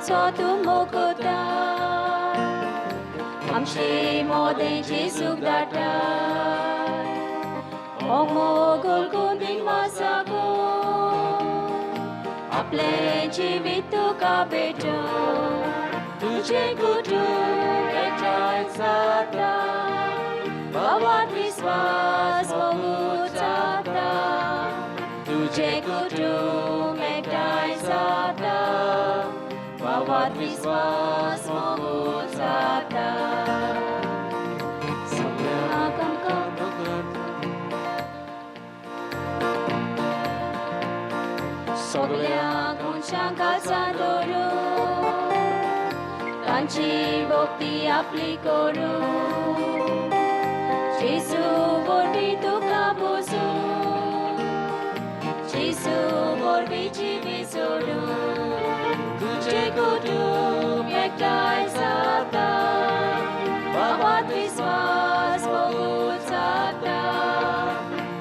देवाचो तूं मोग कोता आमचे मोदें जेजूक धाडटा हो मोगोल कुंदीन मासागो आपलें जिवीत तुका भेटो तुजें कुटूंब एकठांय जाता बाबात विस्वास मोगूच जाता तुजें कुटूंब एकठांय जाता बाबात विस्वास मोगूच जाता सगळ्यांक आमकां सगळ्यांक मनशांक काळजांत दवरून तांची भक्ती आपली करून जेजू वरवीं तुका पोसूं जेजू वरवीं जिवीत सोडूं तुजें कुटूंब एकठांय जाता बाबात विस्वास मोगूच जाता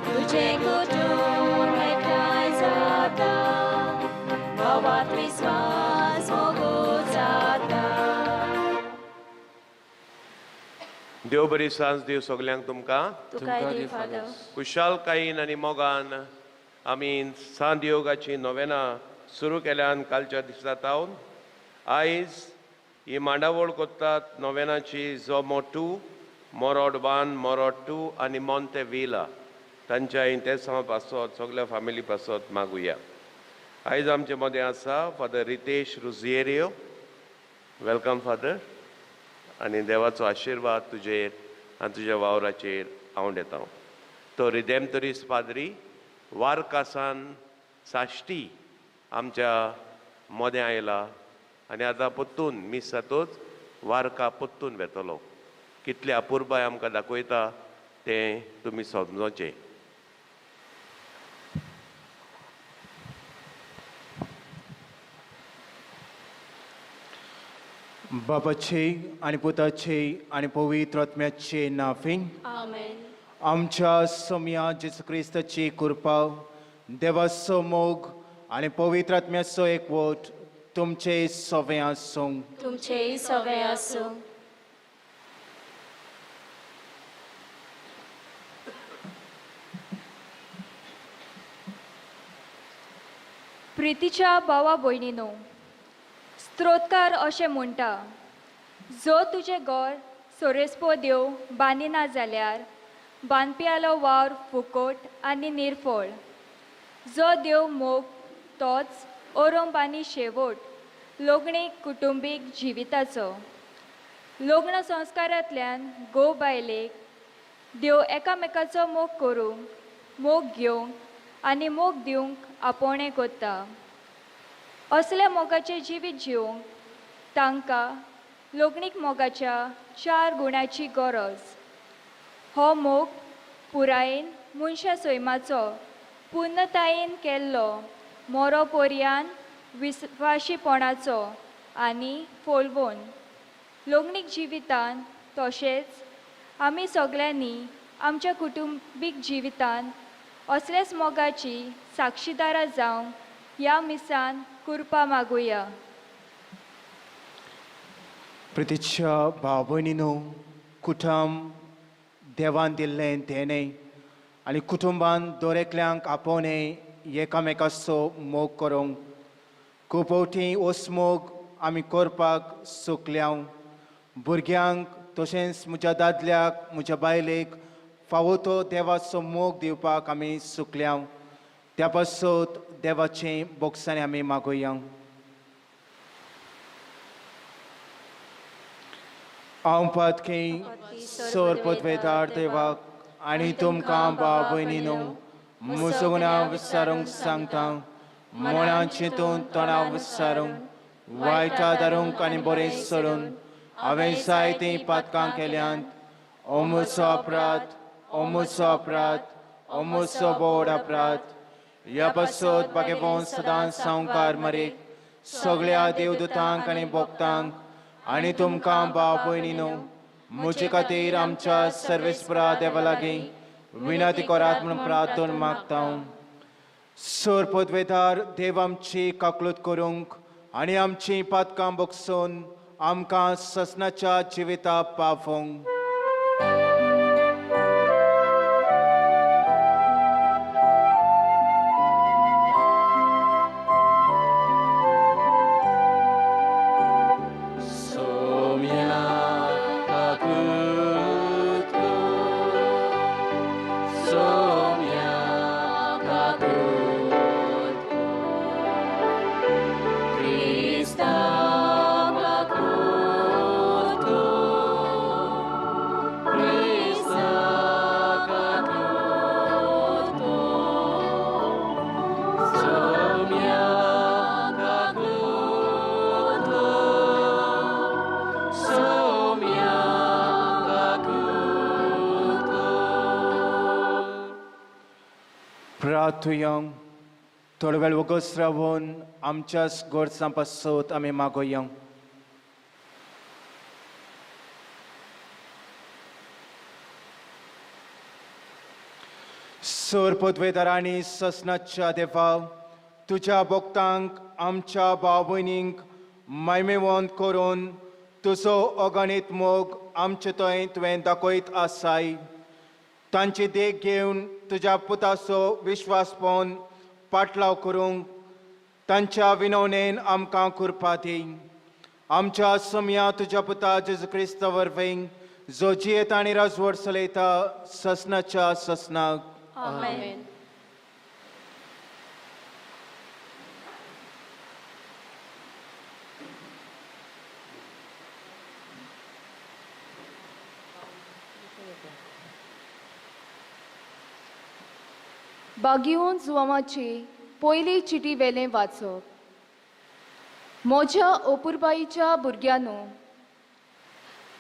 तुजें कुटूंब एकठांय जाता बाबात विस्वास मोगूच जाता. देव बरी सांज दिवं सगल्यांक तुमकां. तुकाय दी फादर. खुशालकायेन आनी मोगान आमी सांत योगाची नोवेनां सुरू केल्यान कालच्या दिसा तावन. आयज ही मांडावळ करतात नोवेनाची जोमो टू, मोरोड वन, मोरोड टू आनी मोंते विला तांच्या इंतेसांव पासत, सगल्या फामिली पासत मागुया. आयज आमचे मदें आसा फादर रितेश रुजिएरियो. Welcome father आनी देवाचो आशिर्वाद तुजेर आनी तुज्या वावराचेर हांव येता. तो रिदेमतरीस पाद्री वारकासान साश्टी आमच्या मोदें आयला आनी आतां परतून मीस जातूच वारका परतून वेतलो. कितले अपुरबाय आमकां दाखयता तें तुमी समजोचें. बापाचे आनी पुताचे आनी पवित्र आत्म्याचे नाफीन. आमेन. आमच्या सोम्या जेजू क्रिस्ताची कृपा, देवाचो मोग आनी पवित्र आत्म्याचो एकवट तुमचे सवे आसूं. तुमचेय सवे आसूं. प्रितीच्या भावा भयणीनो, स्त्रोतकार अशें म्हणटा, जो तुजें घर सोरेस्पो देव बांदिना जाल्यार बांदप्यालो वावर फुकोट आनी निर्फळ. जो देव मोग तोच ओरोंब आनी शेवट लग्नीक कुटुंबीक जिविताचो. लग्न संस्कारांतल्यान घोव बायलेक देव एकामेकाचो मोग करूंक, मोग घेवंक आनी मोग दिवंक आपोवणें करता. असल्या मोगाचें जिवीत जिवंक तांकां लग्नीक मोगाच्या चार गुणाची गरज. हो मोग पुरायेन मनशा सैमाचो पुर्णतायेन केल्लो मोरो पर्यान विस्वाशीपणाचो आनी फोलवोन लग्नीक जिवितान तशेंच आमी सगल्यांनी आमच्या कुटुंबीक जिवितान असल्याच मोगाची साक्षीदारां जावंक ह्या मिसान कृपा मागुया. प्रितीच्या भाव भयणीनो, कुटुंब देवान दिल्लें देणें आनी कुटुंबान दर एकल्यांक आपोवणें एकामेकाचो मोग करूंक. खूब फावटी मोग आमी करपाक चुकल्या. भुरग्यांक तशेंच म्हज्या दादल्याक, म्हज्या बायलेक फावो तो देवाचो मोग दिवपाक आमी चुकल्या. त्या पासत देवाचें बोगसाणें आमी मागुया. हांव पातकी सोर पदवेदार देवाक आनी तुमकां भाव भयणीनो म्हजो गुन्यांव विचारूंक सांगता. मनान चिंतून, तणाव विचारूंक, वायटा दारूंक आनी बरें सोडून हांवें जायतीं पातकां केल्यांत. ओ म्हजो अपराध, ओ म्हजो अपराध, ओ म्हजो बोड अपराध. ह्या पासत बागेपोवन सदांच सावकार मरेक, सगळ्या देवदूतांक आनी भक्तांक आनी तुमकां भाव भयणीनो म्हजे खातीर आमच्या सर्वेस्परा देवा लागीं विनंती करात म्हणून प्रार्थना मागता. सोर पदवेदार देव आमची काकलूत करूंक आनी आमचीं पातकां बगसून आमकां ससनाच्या जिविता पावोवंक. प्रार्थुया. थोडो वेळ वगस रावन आमच्याच गरजां पासत आमी मागोया. सोर पदवेदार आनी ससनाच्या देवा, तुज्या भक्तांक आमच्या भाव भयणींक मायमेवंत करून तुजो अगणीत मोग आमचे थंय तुवें दाखयत आसाय. तांची देख घेवन तुज्या पुताचो विश्वास पळोवन पाटलाव करूंक तांच्या विनवणेन आमकां कृपा दी. आमच्या समया तुज्या पुता जेजू क्रिस्त वरवीं, जो जियेता आनी राजवट चलयता ससनाच्या ससनाक. आमेन. बागियोन जुवामाची पयली चिटी वेलें वाचप. म्हज्या ओपुरबाईच्या भुरग्यांनो,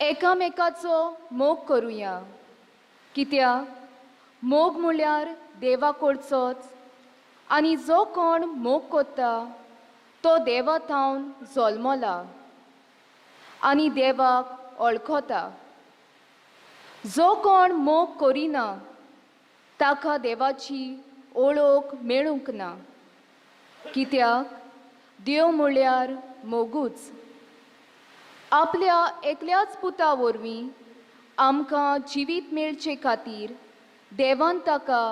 एकामेकाचो मोग करुया, कित्याक मोग म्हळ्यार देवा कडचोच, आनी जो कोण मोग करता तो देवा थावन जल्मला आनी देवाक वळखता. जो कोण मोग करिना ताका देवाची ओळख मेळूंक ना, कित्याक देव म्हळ्यार मोगूच. आपल्या एकल्याच पुता वरवीं आमकां जिवीत मेळचे खातीर देवान ताका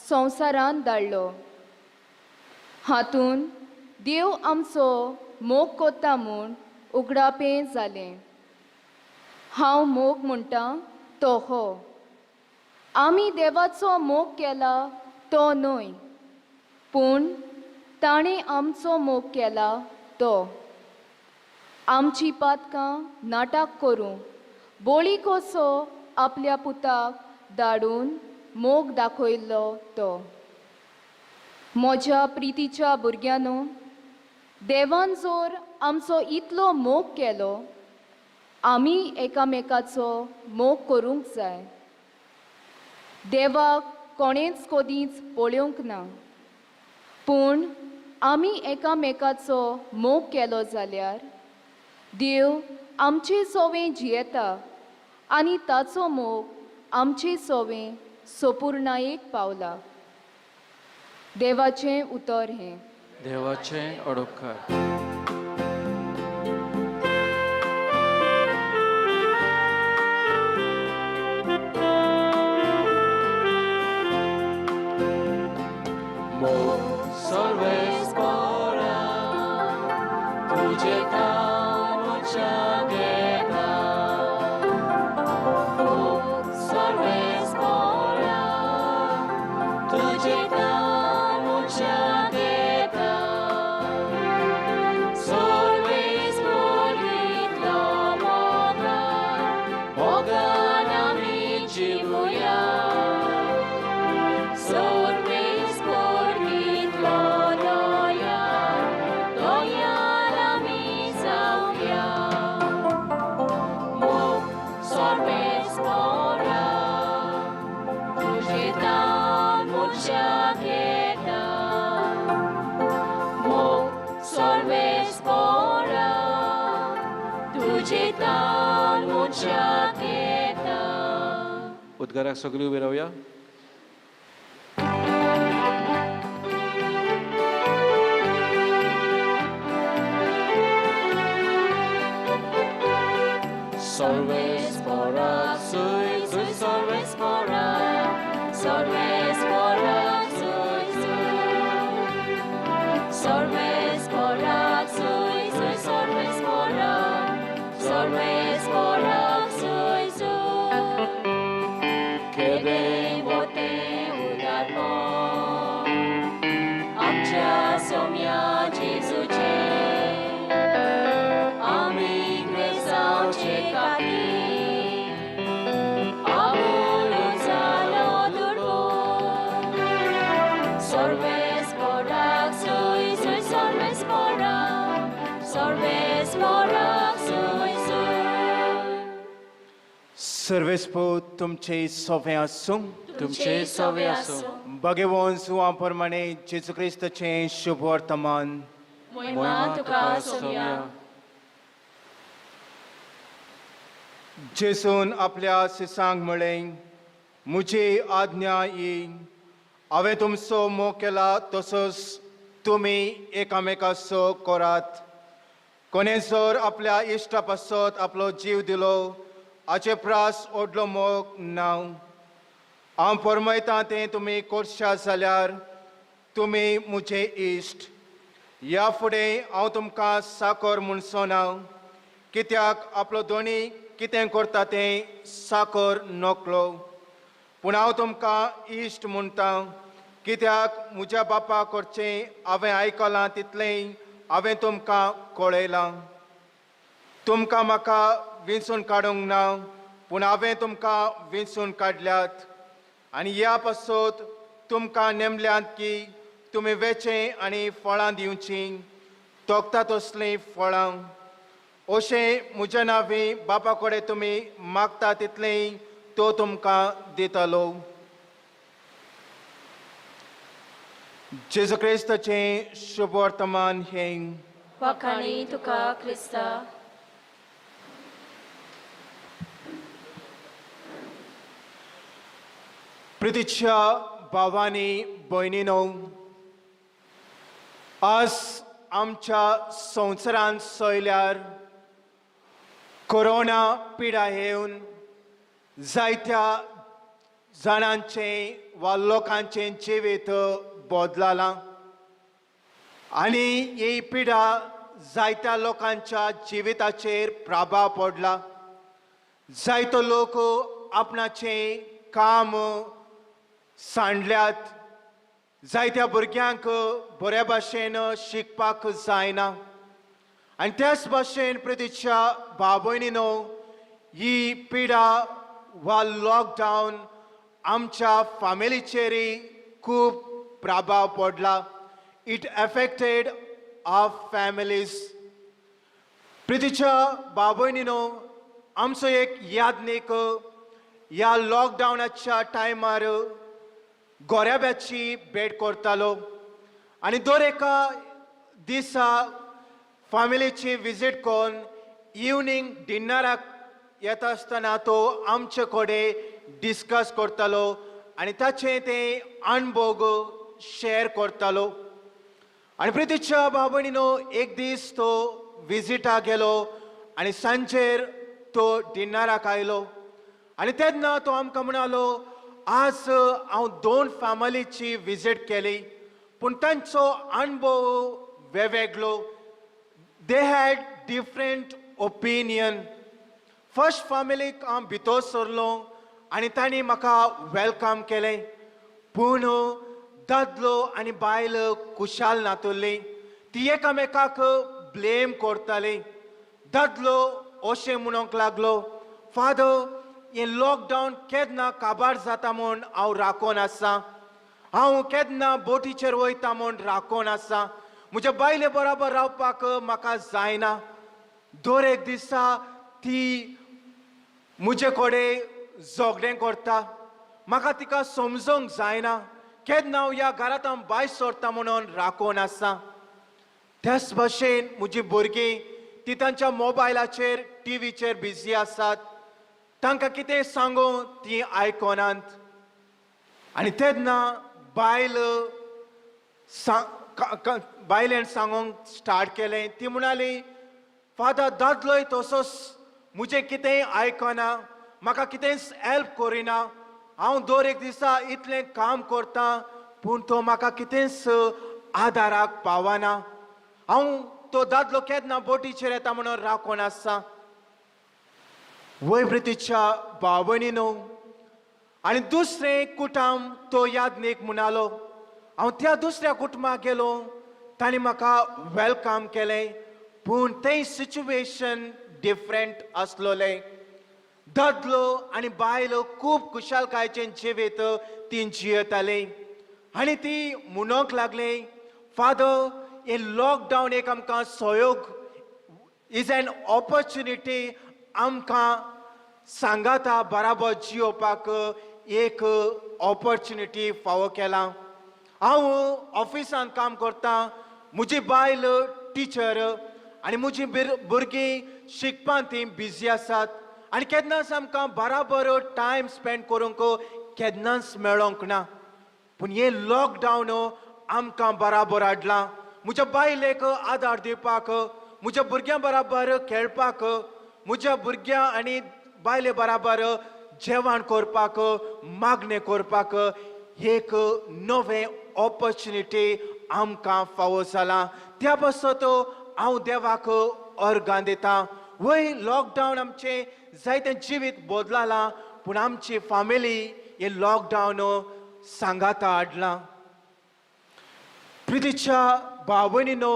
संवसारांत धाडलो. हातूंत देव आमचो मोग कोत्ता म्हूण उगडापें जालें. हांव मोग म्हणटा तो हो, आमी देवाचो मोग केला तो न्हय, पूण ताणें आमचो मोग केला तो. आमची पातकां नाटक करूं बोळी कसो आपल्या पुताक धाडून मोग दाखयल्लो तो. म्हज्या प्रितीच्या भुरग्यांनो, देवान जर आमचो इतलो मोग केलो, आमी एकामेकाचो मोग करूंक जाय. देवाक कोणेंच कदींच पळोवंक ना, पूण आमी एकामेकाचो मोग केलो जाल्यार देव आमचे सोवें जियेता आनी ताचो मोग आमचे सोवें सोपूर्णायेक पावला. देवाचें उतर हें. देवाचें अडोपकार. उद्गाराक सगळी उबी रावया. सर्वेस्पोराक सुय सुय सर्वेस्पोराक सर्वेस्पोराक सुय सुय सर्वेस्पोराक सुय सुय सर्वेस्पोराक सर्वेस्पोराक सुय सुय केदें बोतें उदारपण आमच्या सोम्या जेजूचें आमी क्रिस्तांवचे खातीर आबोलो जालो दुर्बोल सर्वेस्पोराक सुय सुय सर्वेस्पोराक सर्वेस्पोराक सुय सुय सर्वेस्पो तुमचे सोवे आसूं. तुमचे सवे आसूं. भगवान सुवा प्रमाणे जेजू क्रिस्ताचें शुभ वर्तमान. मोहिमा तुका सोम्या. जेजून आपल्या शिसांक म्हळें, म्हजी आज्ञा ही, हांवें तुमचो मोग केला तसोच तुमी एकामेकाचो करात. कोणें जर आपल्या इश्टा पासत आपलो जीव दिलो हाचे प्रास ओडलो मोग ना. हांव फरमयतां तें तुमी करशात जाल्यार तुमी म्हजे इश्ट. ह्या फुडें हांव तुमकां साकर म्हणचो ना, कित्याक आपलो दोनी कितें करता तें साकर नकलो. पूण हांव तुमकां इश्ट म्हणटा, कित्याक म्हज्या बापा करचें हांवें आयकलां तितलेंय हांवें तुमकां कळयलां. तुमकां म्हाका विंचून काडूंक ना, पूण हांवें तुमकां विंचून काडल्यात आनी ह्या पासत तुमकां नेमल्यात की तुमी वेचें आनी फळां दिवचीं, तोखता तसलीं फळां. अशें म्हज्या नांवी बापा कडेन तुमी मागता तितलेंय तो तुमकां दितलो. जेजू क्रिस्ताचें शुभ वर्तमान हें. वाखाणी तुका क्रिस्ता. प्रितीच्या भावांनी भयणीनो, आज आमच्या संवसारांत सयल्यार कोरोना पिडा येवन जायत्या जाणांचें वा लोकांचें जिवीत बदललां आनी ही पिडा जायत्या लोकांच्या जिविताचेर प्रभाव पडला. जायतो लोक आपणाचें काम सांडल्यात, जायत्या भुरग्यांक बऱ्या भाशेन शिकपाक जायना. आनी त्याच भाशेन प्रितीच्या भाव भयणीनो, ही पिडा वा लॉकडावन आमच्या फामिलीचेरय खूब प्रभाव पडला. It affected our families. प्रितीच्या भाव भयणीनो, आमचो एक यादनीक ह्या लॉकडावनाच्या टायमार गोऱ्याब्याची भेट करतालो आनी दर एका दिसा फामिलीची विजीट करून इवनींग डिनराक येता आसतना तो आमचे कडेन डिस्कस करतालो आनी ताचे ते अणभोग शेअर करतालो. आनी प्रितीच्या भाव भयणीनो, एक दीस तो विजिटाक गेलो आनी सांजेर तो डिनराक आयलो आनी तेन्ना तो आमकां म्हणालो, आज हांव 2 फॅमिलीची विजीट केली, पूण तांचो अणभव वेगवेगळो. They had different opinion. First फॅमिलीक हांव भितर सरलो आनी तांणी म्हाका welcome केलें, पूण दादलो आनी बायल खुशाल नातुरली, ती एकामेकाक ब्लेम करताली. दादलो अशें म्हणूंक लागलो, फादर हें लॉकडावन केन्ना काबार जाता म्हूण हांव राखून आसा, हांव केन्ना बोटीचेर वयता म्हूण राखून आसा, म्हज्या बायले बराबर रावपाक म्हाका जायना. दर एक दिसा ती म्हजे कडेन झगडें करता, म्हाका तिका समजूंक जायना, केन्ना हांव ह्या घरांत हांव भायर सरता म्हणून राखून आसा. त्याच भाशेन म्हजी भुरगीं ती तांच्या मोबायलाचेर टिवीचेर बिजी आसात, तांकां कितें सांगूं ती आयकनात. आनी तेन्ना बायल बायलेन सांगूंक स्टार्ट केलें. ती म्हणाली, फादर दादलोय तसोच म्हजें कितेंय आयकना, म्हाका कितेंच हेल्प करिना, हांव दर एक दिसा इतलें काम करतां पूण तो म्हाका कितेंच आदाराक पावना, हांव तो दादलो केन्ना बोटीचेर येता म्हणून राखून आसा। वय प्रितीच्या भाव भयणीनो, आनी दुसरें कुटुंब तो यादनीक म्हणालो, हांव त्या दुसऱ्या कुटुंबाक गेलो, तांणी म्हाका welcome केलें, पूण तें सिच्युएशन डिफरंट आसलोलें। दादलो आनी बायल खूब खुशालकायेचें जिवीत ती जियेतालीं आनी ती म्हणूंक लागली, फादर हें लॉकडावन एक आमकां सहयोग, is an opportunity, आमकां सांगाता बराबर जियोवपाक एक ऑपॉर्चुनिटी फावो केला। हांव ऑफिसान काम करतां, म्हजी बायल टिचर आनी म्हजी भुरगीं शिकपान ती बिजी आसात आनी केन्नाच आमकां बराबर टायम स्पेंड करूंक केन्नाच मेळोंक ना, पूण हें लॉकडावन आमकां बराबर हाडलां। म्हज्या बायलेक आदार दिवपाक, म्हज्या भुरग्यां बराबर खेळपाक, म्हज्या भुरग्यां आनी बायले बराबर जेवण करपाक, मागणें करपाक एक नवें ऑपॉर्चुनिटी आमकां फावो जालां। त्या पासत हांव देवाक अर्गां दितां। वय लॉकडावन आमचें जायतें जिवीत बदलालां, पूण आमची फामिली हें लॉकडावन सांगाता हाडलां। प्रितीच्या भाव भयणीनो,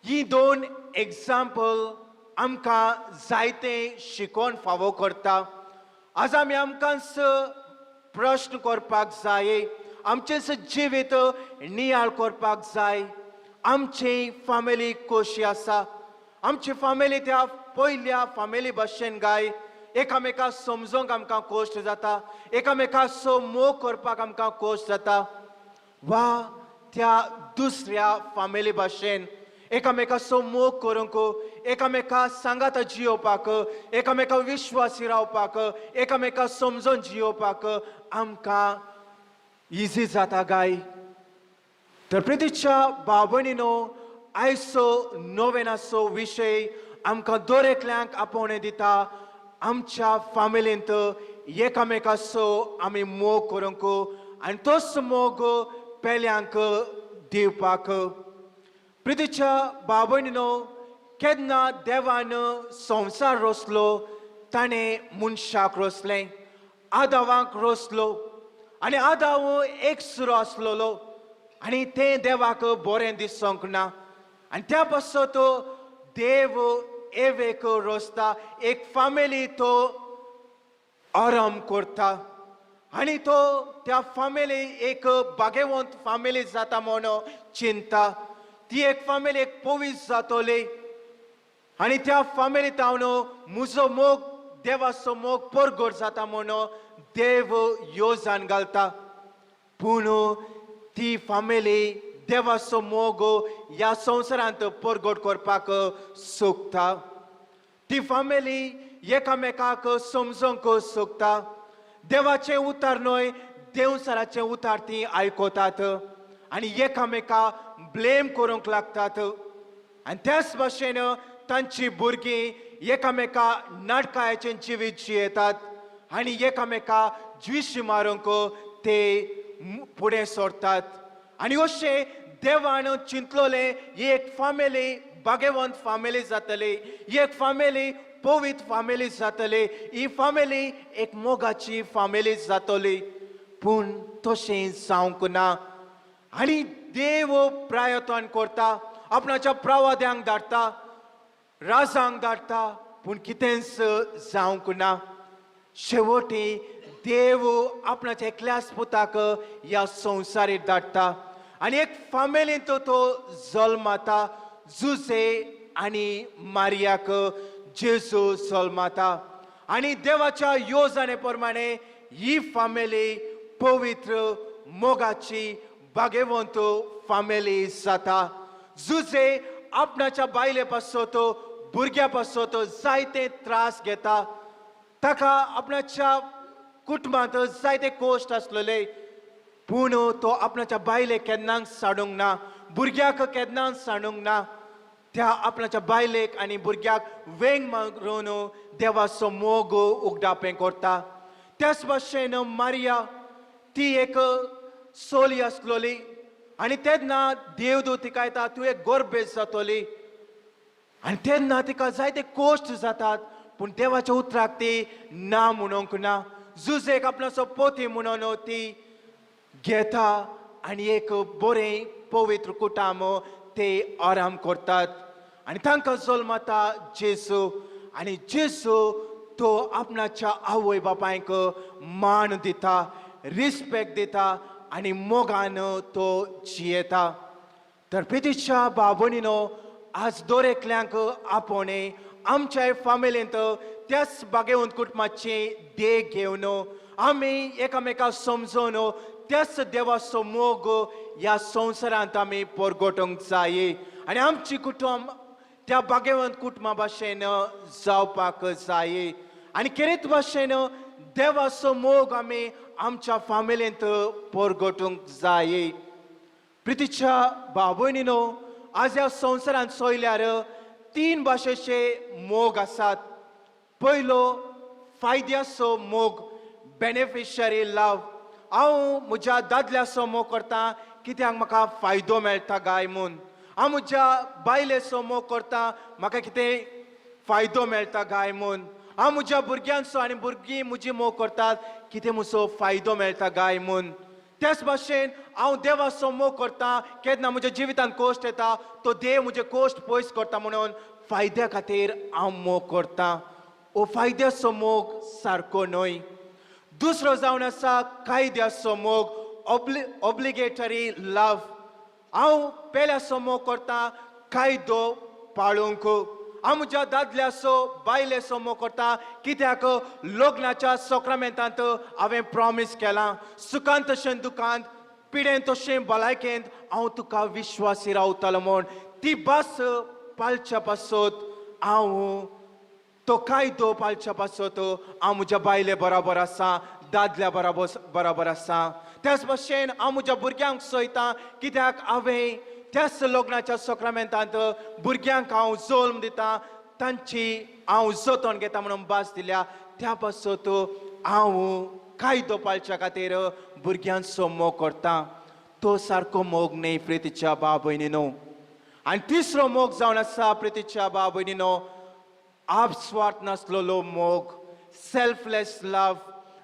ही दोन एग्जाम्पल आमकां जायतें शिकोवन फावो करता। आज आमी आमकांच प्रश्न करपाक जाय, आमचें जिवीत नियाळ करपाक जाय, आमची फामिली कशी आसा, आमची फामिली त्या पयल्या फामिली भशेन गाय, एकामेका समजूंक आमकां कश्ट जाता, एकामेकाचो मोग करपाक आमकां कश्ट जाता, वा त्या दुसऱ्या फामिली भशेन एकामेकाचो मोग करूंक, एकामेका सांगाता जियोवपाक, एकामेका विश्वासी रावपाक, एकामेका समजून जियोवपाक आमकां इजी जाता गाय। तर प्रितीच्या भाव भयणीनो, आयचो नोवेनाचो विशय आमकां दर एकल्यांक आपोवणें दिता, आमच्या फामिलींत एकामेकाचो आमी मोग करूंक आनी तोच मोग पेल्यांक दिवपाक। प्रितीच्या भाव भयणीनो, केन्ना देवान संवसार रोसलो ताणें मनशाक रोसलें, आदावाक रोसलो आनी आदाव एक सुरो आसलेलो आनी तें देवाक बरें दिसूंक ना आनी त्या पासत देव एवेक रोसता, एक फामिली तो आराम करता आनी तो त्या फामिली एक भाग्यवंत फामिली जाता म्हणून चिंता, ती एक फामिली एक पवित्र जातली आनी त्या फामिली तावन म्हजो मोग देवाचो मोग परगट जाता म्हणून देव योजन घालता, पूण ती फामिली देवाचो मोग ह्या संवसारांत परगट करपाक सोदता, ती फामिली एकामेकाक समजूंक सोदता, देवाचें उतार न्हय देवसराचें उतार ती आयकतात आनी एकामेका ब्लेम करूंक लागतात आनी त्याच भाशेन तांची भुरगीं एकामेका नाटकायेचें जिवीत जियेतात आनी एकामेका ज्विशी मारूंक ते फुडें सरतात आनी अशें देवान चिंतलोलें ही एक फामिली भाग्यवंत फामिली जातली, ही एक फामिली पवित्र फामिली जातली, ही फामिली एक मोगाची फामिली जातली, पूण तशें जावंक ना। आनी देव प्रयत्न करता, आपणाच्या प्रवाद्यांक धाडटा, राजांक धाडटा, पूण कितेंच जावंक ना। शेवटी देव आपणाच्या एकल्याच पुताक ह्या संवसारीक धाडटा आनी एक फामिलींत तो जल्माता, जुजे आनी मारियाक जेजू जल्माता आनी देवाच्या येवजणे प्रमाणे ही फामिली पवित्र मोगाची भाग्यवंत फामिली जाता। जुजे आपणाच्या बायले पासत भुरग्या पासत जायते त्रास घेता, ताका आपणाच्या कुटुंबांत जायते कश्ट आसलेले, पूण तो आपणाच्या बायले केन्नाच साडूंक ना, भुरग्याक केन्नाच साडूंक ना। त्या आपणाच्या बायलेक आनी भुरग्याक वेंग मारून देवाचो मोग उगडापें करता. त्याच भाशेन मारिया ती एक सोली आसलोली आनी तेन्ना देवदूत तिका येता, तूं एक गोरबेज जातली. आनी तेन्ना तिका जायते कोश्ट जातात, पूण देवाच्या उतराक ती ना म्हणूंक ना. जुजेक आपणाचो पोती म्हणून ती घेता आनी एक बरें पवित्र कुटाम ते आराम करतात आनी तांकां जल्मता जेजू. आनी जेजू तो आपणाच्या आवय बापायक मान दिता, रिस्पेक्ट दिता आनी मोगान तो जियेता. तर प्रितीच्या भाव भयणीनो, आज दर एकल्यांक आपोवणें आमच्या फामिलींत त्याच बागेवंत कुटुंबाची देख घेवन आमी एकामेकाक समजून त्याच देवाचो मोग ह्या संवसारांत आमी परगटूंक जाय आनी आमची कुटुंब त्या बागेवंत कुटुंबा भाशेन जावपाक जाय. आनी खेरीत भाशेन देवाचो मोग आमी आमच्या फामिलींत परगटूंक जाय. प्रितीच्या भाव भयणीनो, आज ह्या संवसारांत चोयल्यार तीन भाशेचे मोग आसात. पयलो फायद्याचो मोग, बेनिफिशरी लव. हांव म्हज्या दादल्याचो मोग करता कित्याक म्हाका फायदो मेळटा गाय म्हूण. हांव म्हज्या बायलेचो मोग करता म्हाका कितें फायदो मेळटा गाय म्हूण. हांव म्हज्या भुरग्यांचो आनी भुरगीं म्हजी मोग करतात कितें म्हजो फायदो मेळटा गाय म्हूण. त्याच भाशेन हांव देवाचो मोग करता केन्ना म्हज्या जिवितांत कोश्ट येता तो देव म्हजे कोश्ट पयस करता म्हणून फायद्या खातीर हांव मोग करता. हो फायद्याचो मोग सारको न्हय. दुसरो जावन आसा कायद्याचो मोग, ऑब्लिगेटरी लव. हांव पेल्याचो मोग करता कायदो पाळूंक. हांव म्हज्या दादल्याचो बायलेचो मोग करता कित्याक लग्नाच्या सक्रामेंतांत हांवें प्रॉमीस केलां, सुखांत तशें दुखांत, पिडेन तशें भलायकेंत हांव तुका विश्वासी रावतलो म्हूण. ती भास पाळच्या पासत हांव तो कायदो पाळच्या पासत हांव म्हज्या बायले बराबर आसा, दादल्या बराबर आसा. त्याच भाशेन हांव म्हज्या भुरग्यांक चोयता कित्याक हांवें त्याच लग्नाच्या सक्रामेंतांत भुरग्यांक हांव जल्म दिता, तांची हांव जतन घेता म्हणून भास दिल्या. त्या पासत हांव कायदो पाळच्या खातीर भुरग्यांचो मोग करता. तो सारको मोग न्हय प्रितीच्या भाव भयणीनो. आनी तिसरो मोग जावन आसा प्रितीच्या भाव भयणीनो, आपस्वार्थ नासलेलो मोग, सेल्फलेस लव.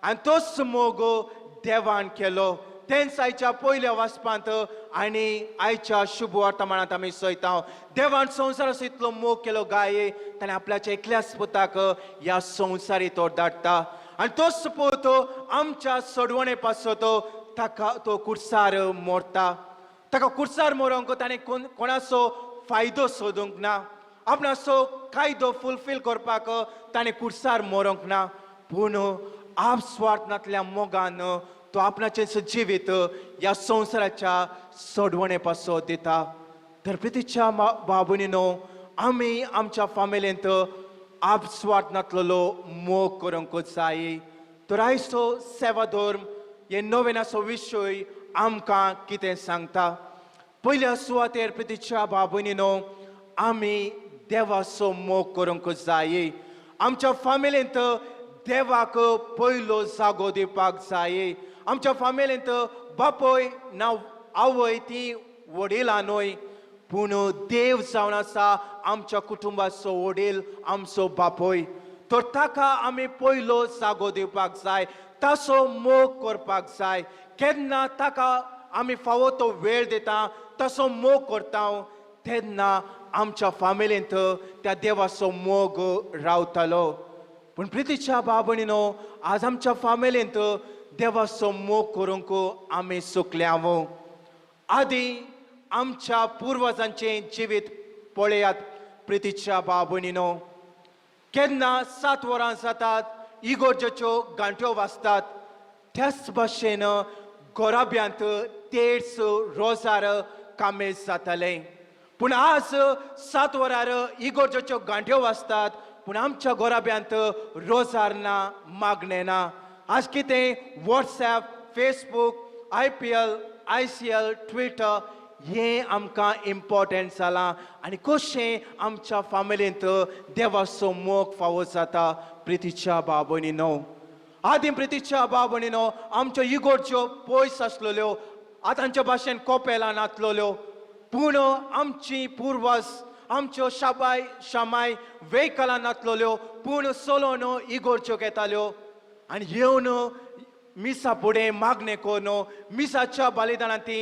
आनी तोच मोग देवान केलो. तेंच आयच्या पयल्या वाचपांत आनी आयच्या शुभ वर्तमानांत आमी चोयता. देवान संवसाराचो इतलो मोग केलो गाये ताणें आपल्याच्या एकल्याच पुताक ह्या संवसारी तो धाडटा आनी तोच पूत आमच्या सोडवणे पासत ताका तो कुर्सार मोरता. ताका कुर्सार मोरोंक ताणें कोणाचो फायदो सोदूंक ना, आपणाचो कायदो फुलफील करपाक ताणें कुर्सार मोरोंक ना, पूण आपस्वार्थ नातल्या मोगान तो आपणाचें जिवीत ह्या संवसाराच्या सोडवणे पासत दिता. तर प्रितीच्या भाव भयणीनो, आमी आमच्या फामिलींत आपस्वार्थ नातलेलो मोग करूंक जाय. तर आयचो सेवा धर्म हे नोवेनाचो विशय आमकां कितें सांगता. पयल्या सुवातेर प्रितीच्या भाव भयणीनो, आमी देवाचो मोग करूंक जाय. आमच्या फामिलींत देवाक पयलो जागो दिवपाक जाय. आमच्या फामिलींत बापूय ना आवय ती वडिलां न्हय, पूण देव जावन आसा आमच्या कुटुंबाचो वडील, आमचो बापूय. तर ताका आमी पयलो जागो दिवपाक जाय, ताचो मोग करपाक जाय. केन्ना ताका आमी फावो तो वेळ दिता, ताचो मोग करता, तेन्ना आमच्या फामिलींत त्या देवाचो मोग रावतलो. पूण प्रितीच्या भाव भयणीनो, आज आमच्या फामिलींत देवाचो मोग करूंक आमी चुकल्या. आदी आमच्या पुर्वजांचें जिवीत पळयात प्रितीच्या भाव भयणीनो. केन्ना 7 वरां जातात, इगोर्जेच्यो घांट्यो वाजतात, त्याच भाशेन गोराब्यांत तेर्स रोजार कामेज जातालें. पूण आज 7 वरार इगोर्जेच्यो घांट्यो वाजतात, पूण आमच्या गोराब्यांत रोजार ना, मागणें ना. आज कितें WhatsApp, Facebook, IPL, ICL, Twitter हें आमकां इम्पोर्टंट जालां आनी कशें आमच्या फामिलींत देवाचो मोग फावो जाता. प्रितीच्या बाबणीनो, आदीं प्रितीच्या बाबणीनो आमच्यो इगोर्ज्यो पयस आसलेल्यो, आतांच्या भाशेन कोपेलां नातलेल्यो, पूण आमची पुर्वज आमच्यो शाबाय शामाय वेकलां नातलेल्यो, पूण सोलोन इगोर्ज्यो घेताल्यो आनी येवन मिसा फुडें मागणें करून मिसाच्या बलिदानांत ती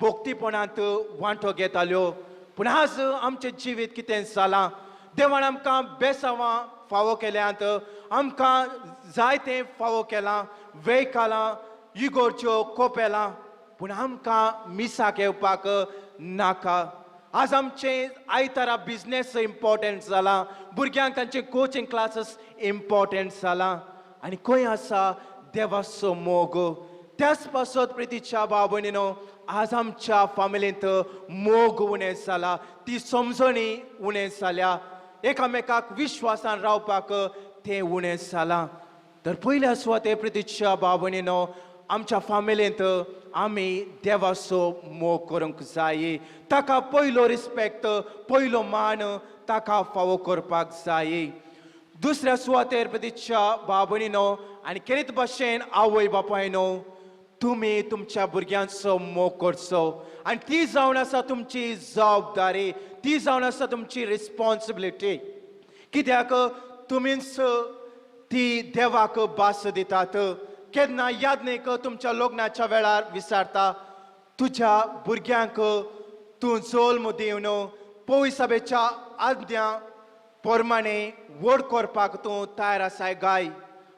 भक्तीपणांत वांटो घेताल्यो. पूण आज आमचें जिवीत कितें जालां? देवान आमकां बेसांवां फावो केल्यांत, आमकां जायतें फावो केलां, वेकालां, इगोर्ज्यो, कोपेलां, पूण आमकां मिसाक येवपाक नाका. आज आमचें आयतारा बिजनेस इम्पोर्टंट जालां, भुरग्यांक तांचे कोचिंग क्लासीस इम्पोर्टंट जालां आनी खंय आसा देवाचो मोग? त्याच पासत प्रितीच्या भाव भयणीनो, आज आमच्या फामिलींत मोग उणें जाला, ती समजणी उणें जाल्या, एकामेकाक विश्वासान रावपाक तें उणें जालां. तर पयल्या सुवाते प्रितीच्या भाव भयणीनो, आमच्या फामिलींत आमी देवाचो मोग करूंक जाय, ताका पयलो रिस्पेक्ट, पयलो मान ताका फावो करपाक जाय. दुसऱ्या सुवातेर प्रितीच्या भाव भयणीनो आनी केरीत भाशेन आवय बापायनो, तुमी तुमच्या भुरग्यांचो मोग करचो आनी ती जावन आसा तुमची जबाबदारी, ती जावन आसा तुमची रिस्पॉन्सिबिलिटी. कित्याक तुमीच ती देवाक भास दितात. केन्ना याद न्ही तुमच्या लग्नाच्या वेळार विचारता, तुज्या भुरग्यांक तूं जल्म दिवन पयसाबेच्या आज्ञा प्रमाणे व्हड करपाक तूं तयार आसाय गाय?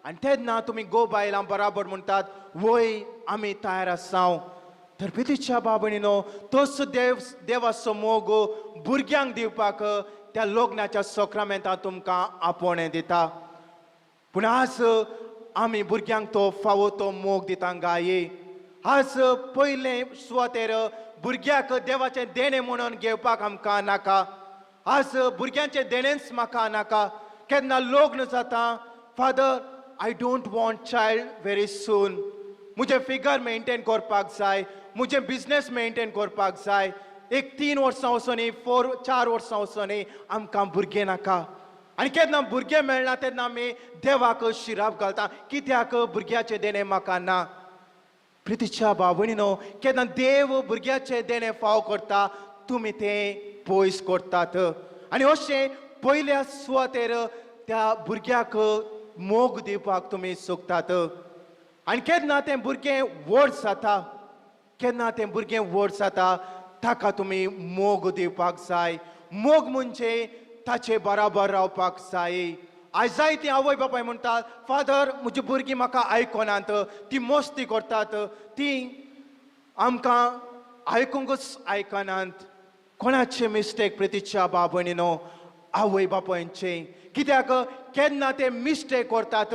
आनी तेन्ना तुमी गो बायलां बराबर म्हणटात, वय आमी तयार आसाव. तर प्रितीच्या बाबणीनो, तोच देव देवाचो मोग भुरग्यांक दिवपाक त्या लग्नाच्या सक्रामेंतां तुमकां आपोवणें दिता. पूण आज आमी भुरग्यांक तो फावो तो मोग दिता गाये. आज पयले सुवातेर भुरग्याक देवाचें देणें म्हणून घेवपाक आमकां नाका. आज भुरग्यांचें देणेंच म्हाका नाका. केन्ना लग्न जाता, father I don't want child very soon, म्हजें फिगर मेनटेन करपाक जाय, म्हजें बिजनेस मेनटेन करपाक जाय, एक 3 वर्सां वचोनी, 4 वर्सां वचोनी, आमकां भुरगें नाका. आनी केन्ना भुरगें मेळना तेन्ना आमी देवाक शिराप घालता, कित्याक भुरग्याचें देणें म्हाका ना. प्रितीच्या भाव भयणीनो, केन्ना देव भुरग्याचें देणें फाव करता, तुमी तें पयस करतात. आनी अशें पयल्या सुवातेर त्या भुरग्याक मोग दिवपाक तुमी सोदतात. आनी केन्ना तें भुरगें व्हड जाता, केन्ना तें भुरगें व्हड जाता, ताका तुमी मोग दिवपाक जाय. मोग म्हणजे ताचे बराबर रावपाक जाय. आयज जायतीं आवय बापाय म्हणटात, फादर म्हजी भुरगीं म्हाका आयकनात, ती मस्ती करतात, ती आमकां आयकूंकच आयकनात. कोणाचे मिस्टेक प्रितीच्या भाव भयणीनो? आवय बापायचे. कित्याक केन्ना ते मिस्टेक करतात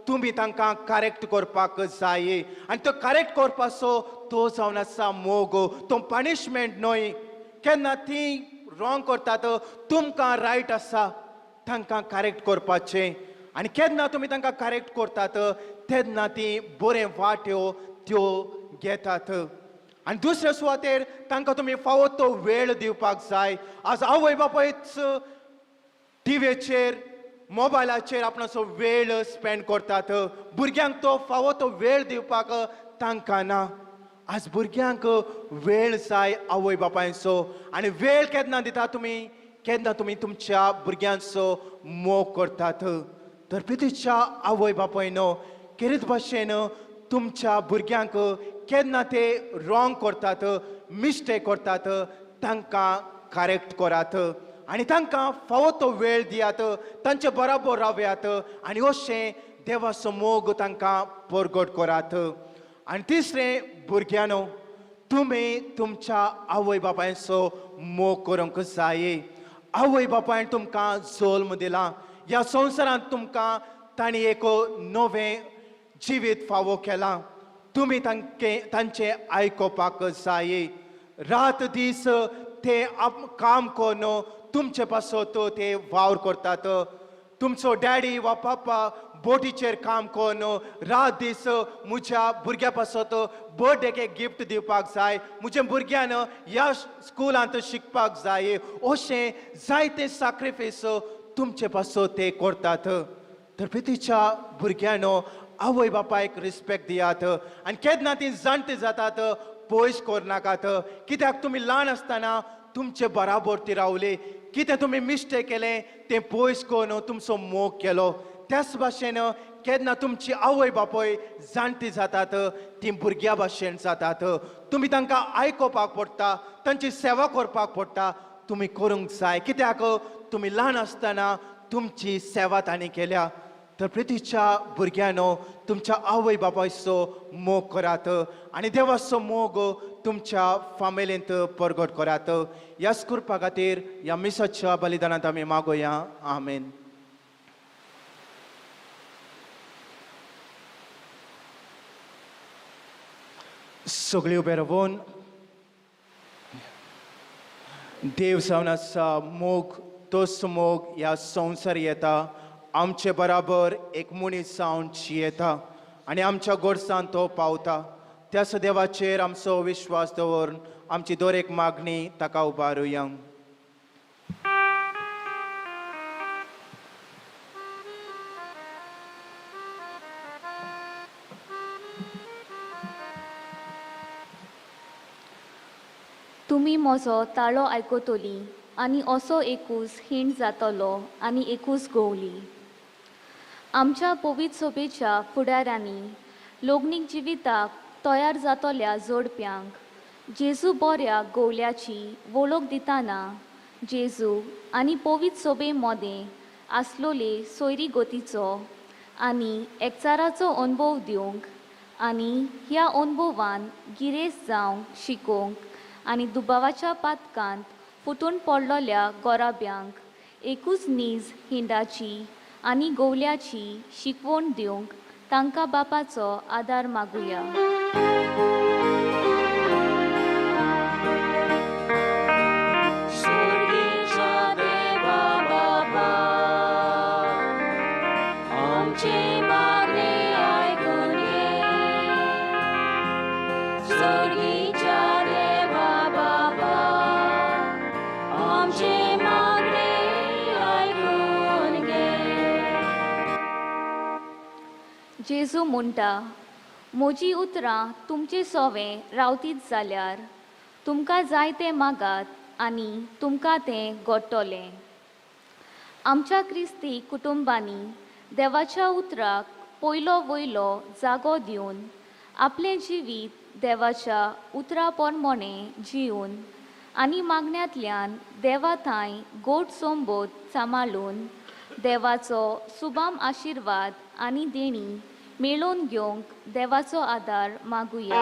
तुमी तांकां करेक्ट करपाक जाय. आनी तो करेक्ट करपाचो तो जावन आसा मोग, तो पनिशमेंट न्हय. केन्ना ती रॉंग करतात तुमकां रायट आसा तांकां करेक्ट करपाचें. आनी केन्ना तुमी तांकां करेक्ट करतात तेन्ना ती बरें वाट्यो त्यो घेतात. आनी दुसऱ्या सुवातेर तांकां तुमी फावो तो वेळ दिवपाक जाय. आज आवय बापायच टिवीचेर मोबायलाचेर आपणाचो वेळ स्पेंड करतात, भुरग्यांक तो फावो तो वेळ दिवपाक तांकां ना. आज भुरग्यांक वेळ जाय आवय बापायचो. आनी वेळ केन्ना दिता तुमी? केन्ना तुमी तुमच्या भुरग्यांचो मोग करतात. तर प्रितीच्या आवय बापायनो, केरीत भाशेन तुमच्या भुरग्यांक केन्ना ते रॉंग करतात, मिस्टेक करतात, तांकां करेक्ट करात आनी तांकां फावो तो वेळ दियात, तांचे बराबर रावयात आनी अशें देवाचो मोग तांकां परगट करात. आनी तिसरें, भुरग्यांनो तुमी तुमच्या आवय बापायचो मोग करूंक जाय. आवय बापायन तुमकां जल्म दिला, ह्या संवसारांत तुमकां तांणी एक नवें जिवीत फावो केलां, तुमी तांचें आयकुपाक जाय. रात दीस ते काम करून तुमचे पासत ते वावर करतात. तुमचो डॅडी वा पापा बोटीचेर काम करून रात दीस म्हज्या भुरग्या पासत बर्थडेक एक गिफ्ट दिवपाक जाय, म्हज्या भुरग्यान ह्या स्कुलांत शिकपाक जाय, अशें जायते साक्रिफायस तुमचे पासत ते करतात. तर प्रितीच्या भुरग्यांनो, आवय बापायक रिस्पेक्ट दियात आनी केन्ना ती जाणटी जातात पयस करनाकात, कित्याक तुमी ल्हान आसतना तुमचे बराबर ती रावली, कितें तुमी मिस्टेक केलें तें पयस करून तुमचो मोग केलो. त्याच भाशेन केन्ना तुमची आवय बापूय जाणटी जातात ती भुरग्या भाशेन जातात, तुमी तांकां आयकोपाक पडटा, तांची सेवा करपाक पडटा, तुमी करूंक जाय, कित्याक तुमी ल्हान आसतना तुमची सेवा तांणी केल्या. तर प्रितीच्या भुरग्यांनो, तुमच्या आवय बापायचो मोग करात आनी देवाचो मोग तुमच्या फामिलींत परगट करात. ह्याच करपा खातीर ह्या मिसाच्या बलिदानांत आमी मागोया. आमेन. सगळी उबे रावून देव जावन आसा मोग, तोच मोग ह्या संवसार येता, आमचे बराबर एक मनीस जावन जियेता आनी आमच्या गोडसान तो पावता. त्याच देवाचेर आमचो विश्वास दवरून आमची दर एक मागणी ताका उबारुया. तुमी म्हजो ताळो आयकतली आनी असो एकूच हीण जातलो आनी एकूच गोवली. आमच्या पवित्र सभेच्या फुडाऱ्यांनी लग्नीक जिविताक तयार जातल्या जोडप्यांक जेजू बऱ्या गोवल्याची वळख दितना जेजू आनी पवित्र सभे मदें आसलोले सोयरी गतीचो आनी एकचाराचो अणभव दिवंक आनी ह्या अणभवान गिरेस्त जावंक शिकोवंक आनी दुबावाच्या पातकांत फुटून पडलेल्या गोराब्यांक एकूच नीज हिंडाची आनी गोवल्याची शिकवण दिवंक तांकां बापाचो आदार मागुया. जेजू म्हणटा, म्हजी उतरां तुमचे सोवें रावतीत जाल्यार तुमकां जाय तें मागात आनी तुमकां तें घडटलें. आमच्या क्रिस्ती कुटुंबांनी देवाच्या उतराक पयलो वयलो जागो दिवन आपलें जिवीत देवाच्या उतरा प्रमाणें जिवन आनी मागण्यांतल्यान देवा थांय गोड सोंबोत सांबाळून देवाचो सुबाम आशिर्वाद आनी देणी मेळोवन घेवंक देवाचो आदार मागुया.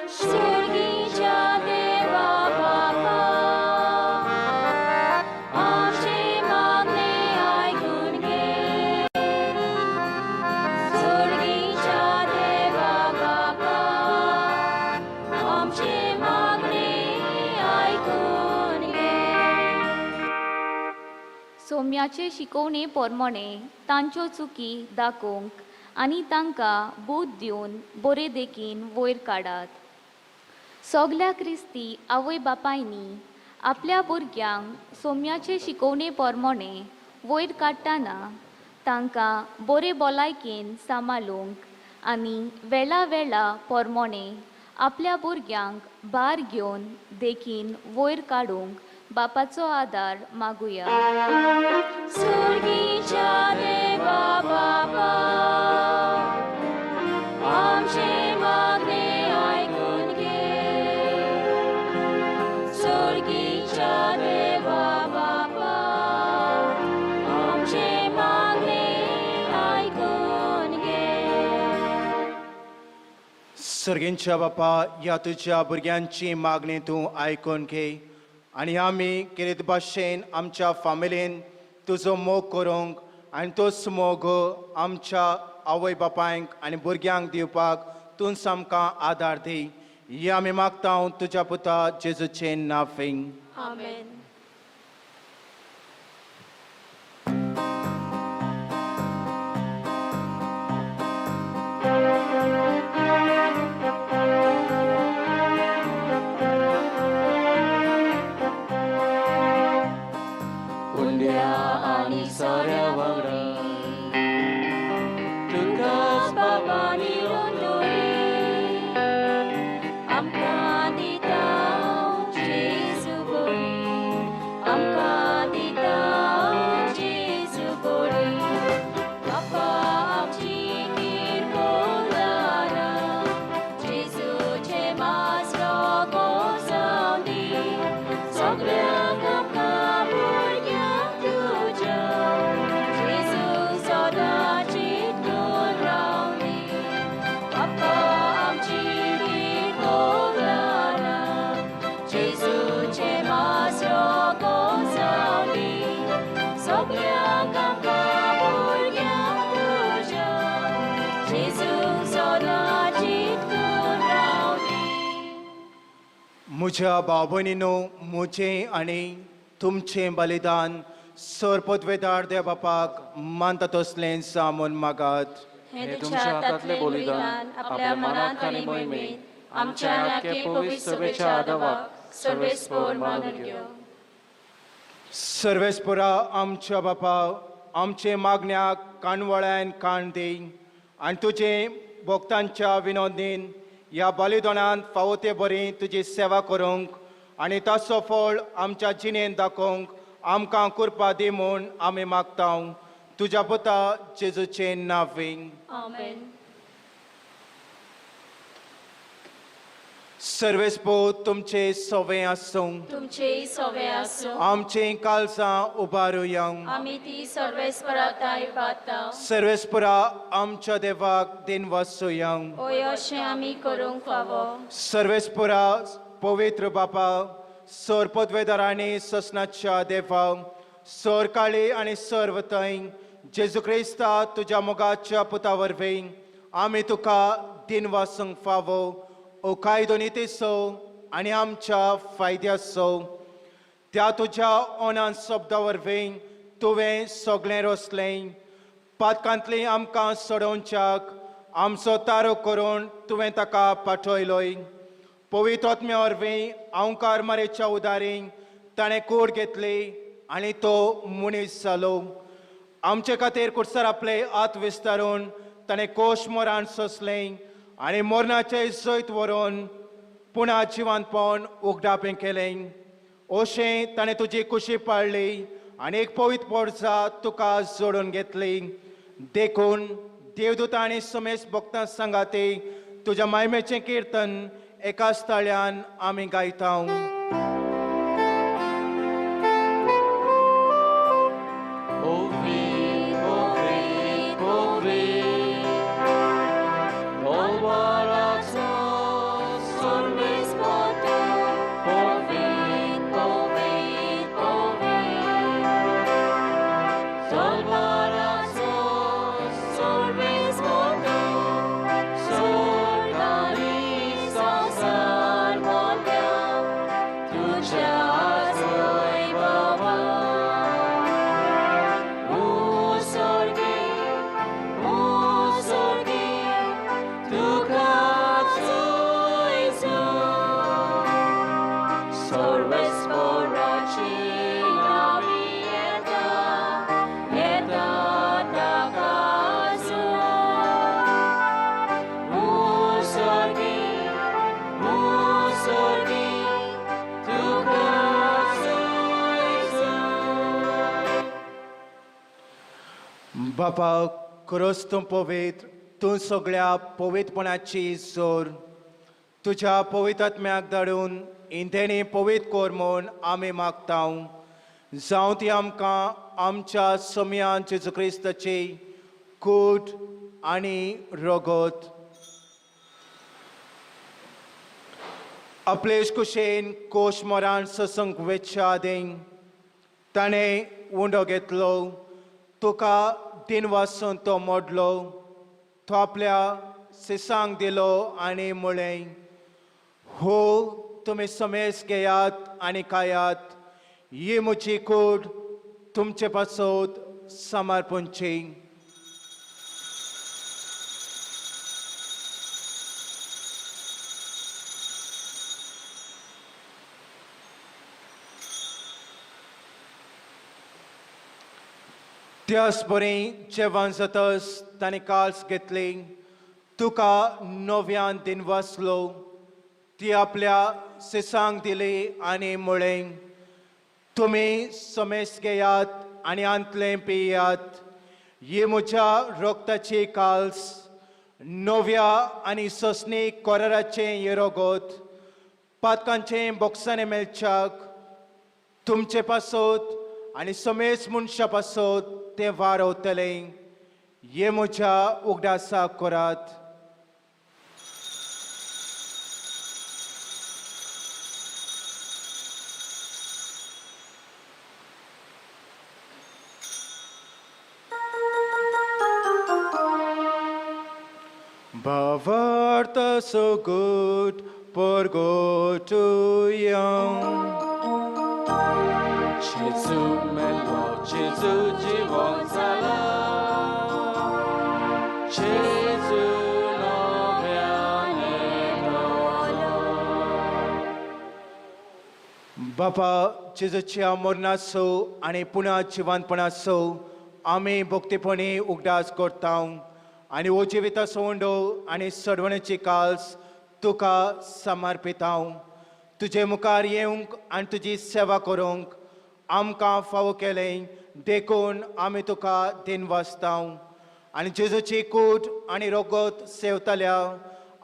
सुर्गीच्या देवा बापा, आमचें मागणें आयकून घे. सुर्गीच्या देवा बापा, आमचें मागणें आयकून घे. सोम्याचे शिकोवणे प्रमाणें तांच्यो चुकी दाखोवंक आनी तांकां बूद दिवन बरे देखीन वयर काडात. सगल्या क्रिस्ती आवय बापायनी आपल्या भुरग्यांक सोम्याचे शिकोवणे प्रमाणें वयर काडटना तांकां बरे भलायकेन सांबाळूंक आनी वेळा वेळा प्रमाणें आपल्या भुरग्यांक भार घेवन देखीन वयर काडूंक बापाचो आदार मागुया. सुर्गीच्या देवा बापा, आमचें मागणें आयकून घे. सुर्गीच्या देवा बापा, आमचें मागणें आयकून घे. सर्गेंच्या बापा, ह्या तुज्या भुरग्यांची मागणी तूं आयकून घे आनी आमी किरेत भाशेन आमच्या फामिलीन तुजो मोग करूंक आनी तोच मोग आमच्या आवय बापायंक आनी भुरग्यांक दिवपाक तूंच आमकां आदार दी. हे आमी मागता तुज्या पुता जेजूचें नांव. आमेन. सगळ्यांक आमकां भुरग्यांक तुज्या जेजू सदां जितकून रावंदी. म्हज्या भाव भयणीनो, म्हजें आनी तुमचें बलिदान सरपदवेदार देव बापाक मानता तसलें जावं म्हूण मागात. हें तुमच्या हातांतलें बलिदान आपल्या मनात आनी मोहिमेंत आमच्या आनी आख्खे पवित्र सभेच्या आदावाक सर्वेस्पोर मानून घेवं. सर्वेस्पोरा आमच्या बापा, आमचे मागण्याक काणवळ्यान काण दी आनी तुजे भक्तांच्या विनोदीन ह्या बलिदानान फावो ते बरी तुजी सेवा करूंक आनी ताचो फळ आमच्या जिणेंत दाखोवंक आमकां कृपा दी म्हूण आमी मागता, तुज्या पुता जेजूचें नांव. आमेन. सर्वेस्पो तुमचे सवे आसूं. तुमचेय सवे आसूं. आमचीं कालसां उबारुया. आमी ती सर्वेस्परा ताय पाता. सर्वेस्परा आमच्या देवाक दिन वासुया. ओय, अशें आमी करूंक फावो. सर्वेस्परा पवित्र बापा, सर पदवेदार आनी ससनाच्या देवा, सर काळी आनी सर्व थंय जेजू क्रिस्ता तुज्या मोगाच्या पुता वरवीं आमी तुका दिन वासूंक फावो. ओ कायदो नितीचो आनी आमच्या फायद्याचो. त्या तुज्या ओनान शब्दा वरवीं तुवें सगळें रचलें. पातकांतली आमकां सोडोवच्याक आमचो तारो करून तुवें ताका पाठयलोय. पवित्र आत्म्या वरवीं अंकार मारेच्या उदारी ताणें कोड घेतली आनी तो मनीस जालो. आमचे खातीर कुडसार आपले हात विस्तारून ताणें कोश मरण सोंसलें आनी मरणाचें जैत व्हरून पुणा जिवंतपण उगडापें केलें. अशें ताणें तुजी कुशी पाळ्ळी आनी एक पवित्र पोरसा तुका जोडून घेतली. देखून देवदूत आनी समेस भक्तां सांगाती तुज्या मायमेचें किर्तन एकाच ताळ्यान आमी गायता. Ouvir, ouvir, ouvir. Tolvarazo, Solves potu, ouvir, ouvir, ouvir. Tolvarazo, solves potu, solgari संसार मोल्या, तुझ्या जोय बाबा. मुसोर्गी, मुसोर्गी, तुका जोय जोय. सर्वेस्पोराची नावी येता, येता ताका जोय. मुसोर्गी, मुसोर्गी, तुका जोय जोय. बापा, खरोच तूं पवित्र, तूं सगळ्या पवित्रपणाची जोर. तुज्या पवित्र आत्म्याक धाडून इंधेणी पवित्र कर म्हूण आमी मागता. जावं ती आमकां आमच्या समयान जेजू क्रिस्ताची कूट आनी रगत. आपले कुशेन कोश मरान ससंक वेच्या आदीं ताणें उंडो घेतलो, तुका दिन वासून तो मोडलो, तो आपल्या सिसांक दिलो आनी म्हळें, हो तुमी समेस घेयात आनी खायात. ही म्हजी कूड तुमचे पासत समर्पणची. त्याच बरी जेवण जातच ताणें काल्स घेतली, तुका नव्यान दिन वाचलो, ती आपल्या सिसांक दिली आनी म्हळें, तुमी समेस घेयात आनी आंतलें पियात. ही म्हज्या रक्ताची काल्स, नव्या आनी ससनी कोराराचें हें रगत पातकांचें बोक्सांनी मेळच्याक तुमचे पासत आनी समेस मनशा पासत तें वारवतलें. हे म्हज्या उगडासाक करात. भावार्थ सगट परगटुया. जेजू मेलो, जेजू जिवन जाला, जेजू नव्यान येतलो. बापा, जेजूच्या मरणाचो आनी पुनः जिवनपणाचो आमी भक्तीपणी उगडास करता आनी हो जिविताचो उंडो आनी सडवणेची काल्स तुका समर्पिता. तुजे मुखार येवंक आनी तुजी सेवा करूंक आमकां फावो केलें देखून आमी तुका दिनवासता. आनी जेजूची कूट आनी रगत सेवतल्या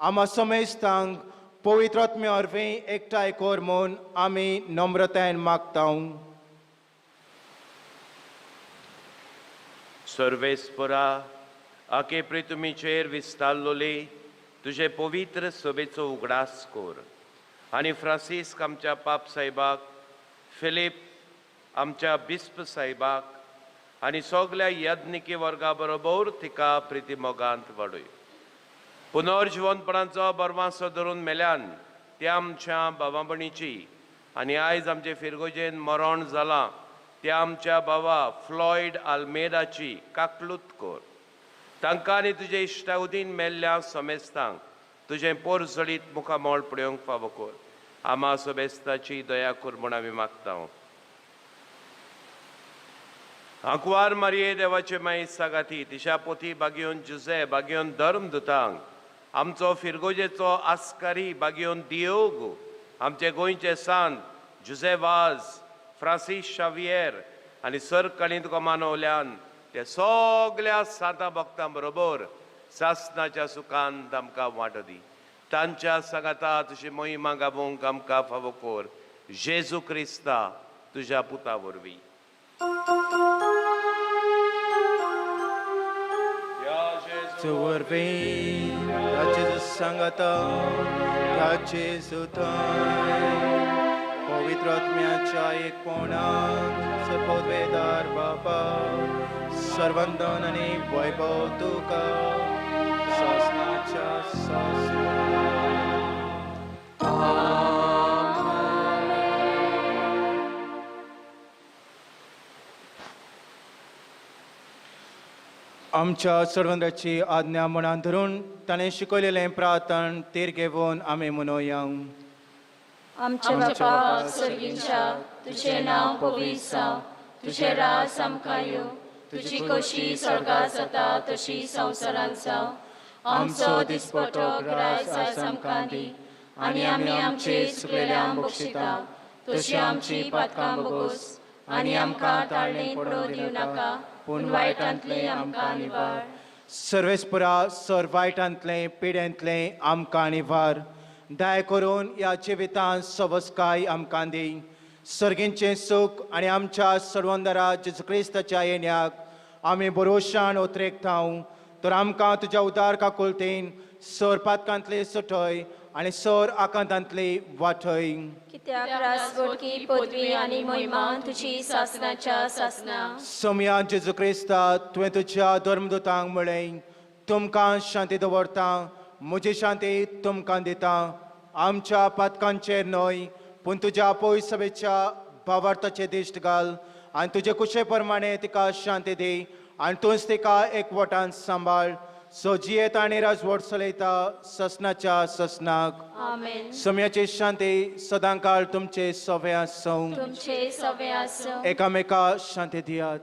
आमा समेस्तांक पवित्र आत्म्या वरवीं एकठांय कर म्हूण आमी नम्रतायेन मागता. सर्वेस्परा, आके प्रितुमीचेर विस्तारलोली तुजे पवित्र सभेचो उगडास कर आनी फ्रांसीस्क आमच्या पाप साहेबाक, फिलीप आमच्या बिस्प साहेबाक आनी सगल्या यज्ञिकी वर्गा बरोबर तिका प्रिती मोगांत वाडय. पुनर्जिवनपणाचो बरवासो धरून मेल्यान त्या आमच्या बाबापणीची आनी आयज आमचे फिरगोजेन मरण जालां त्या आमच्या बाबा फ्लॉयड आल्मेदाची काकलूत कर. तांकां आनी तुजे इश्टागतीन मेल्ल्या समेस्तांक तुजें पोरजळीत मुखामळ पळोवंक फावो कर. आमा सोबेस्ताची दया कर म्हूण आमी मागता. आंकवार मारये देवाचे माई सागाती, तिच्या पोती बागयोन जुजे बागयोन धर्म दुतांक, आमचो फिरगोजेचो आस्कारी बागयोन दियोग, आमचे गोंयचे सांत जुजे वाज, फ्रांसीस शावियर आनी सरकाळी तुका मानवल्यान ते सगल्या सांतां भक्तां बरोबर सासनाच्या सुखान आमकां वांटो दी. तांच्या सांगाता तुजी मोहिमा गाबोवंक आमकां फावो कर. जेजू क्रिस्ता तुज्या पुता वरवीं. वरवीं ताचे सांगाता ताचे सुताय पवित्र आत्म्याच्या एकपणान सर्वोद्वेदार बापा, सर्वंदन आनी वैभव तुका सासनाच्या सासना. आमच्या सर्वंद्राची आज्ञा मनान धरून ताणें शिकयलेलें प्रार्थन तीर घेवन आमी मनोया. आमच्या बापा सर्गींच्या, तुजें नांव पवित्र जावं, तुजें राज आमकां येवं, तुजी खोशी स्वर्गांत जाता तशी संवसारांत जावं. आमचो दिसपटो ग्रास आज आमकां दी आनी आमी आमचे चुकलेल्यांक बक्षिता तशी आमची पातकां बगोस आनी आमकां ताळणेंत पडोवंक दिवं नाका, पूण वायटांतलें आमकां निवार. सर्वेस्परा, सर वायटांतलें पिड्यांतलें आमकां निवार. दया करून ह्या जिवितांत सवसकाय आमकां दी. सर्गींचें सूख आनी आमच्या सर्वंदरा जेजू क्रिस्ताच्या येण्याक आमी बरोशान उतरेकता. तर आमकां तुज्या उदार काकुळतेन सर पातकांतले सुटय आनी सर आकांतांतली वाटय. कित्याक राजवटकी पदवी आनी महिमा तुजी सासनाच्या सासना. सोमया जेजू क्रिस्ता, तुवें तुज्या धर्मदूतांक म्हळें, तुमकां शांती दवरता, म्हजी शांती तुमकां दिता. आमच्या पातकांचेर न्हय पूण तुज्या पय सभेच्या भावार्थाचे दिश्ट घाल आनी तुजे कुशे प्रमाणे तिका शांती दी आनी तूंच तिका एकवटान सांबाळ. सो जियेता आनी राजवट चलयता ससनाच्या ससनाक. आमेन. सम्याची शांती सदांकाळ तुमचे सवे आसूं. तुमचे सवे आसूं. एकामेका शांती दियात.